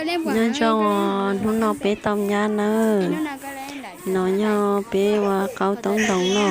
Nyob zoo, hnub no peb tau nyab nawb. No yog peb ua qaub toob ntoos no.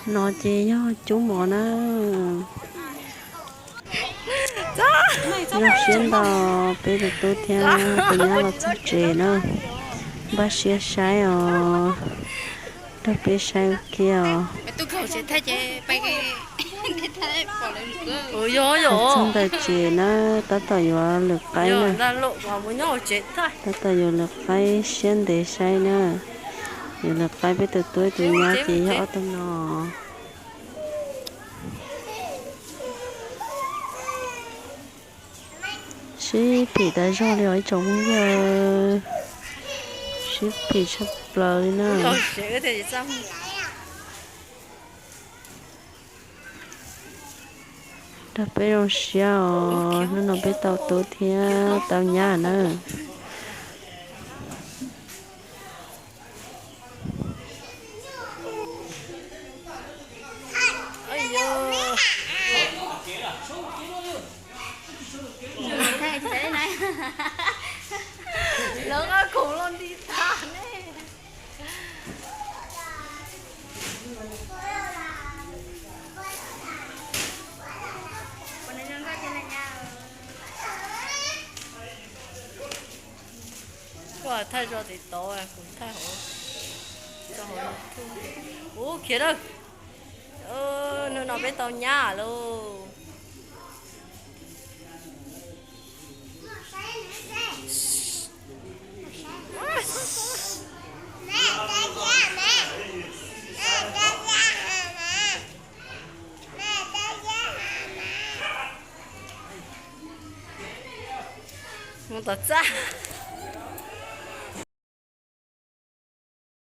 No ces yog cub mov na. Zoo siab ntau, peb tus tub thiab tus nyab los txog tsev na. Npaj siab saib os, nrog peb saib ua kiag os. Txog ntawm tsev na, tab tom yuav lwm qaib na. Tab tom yuav lwm qaib siab ntev saib na. Yuav lwm qaib, peb tus tub tus nyab ces yog ob tug no. Sib phim tas zog li os ib tsoom phooj ywg, sib phim tshaj plaws li na. Nrog peb zoo siab os, hnub no peb tau tub thiab tau nyab na. Lawv nqa khoom los nti tag ne. Kuv thaij zog tim tod, kuv thaij hauv. Ub, khiav lawm. Hnub no peb tau nyab lauj. Mus tom txaj.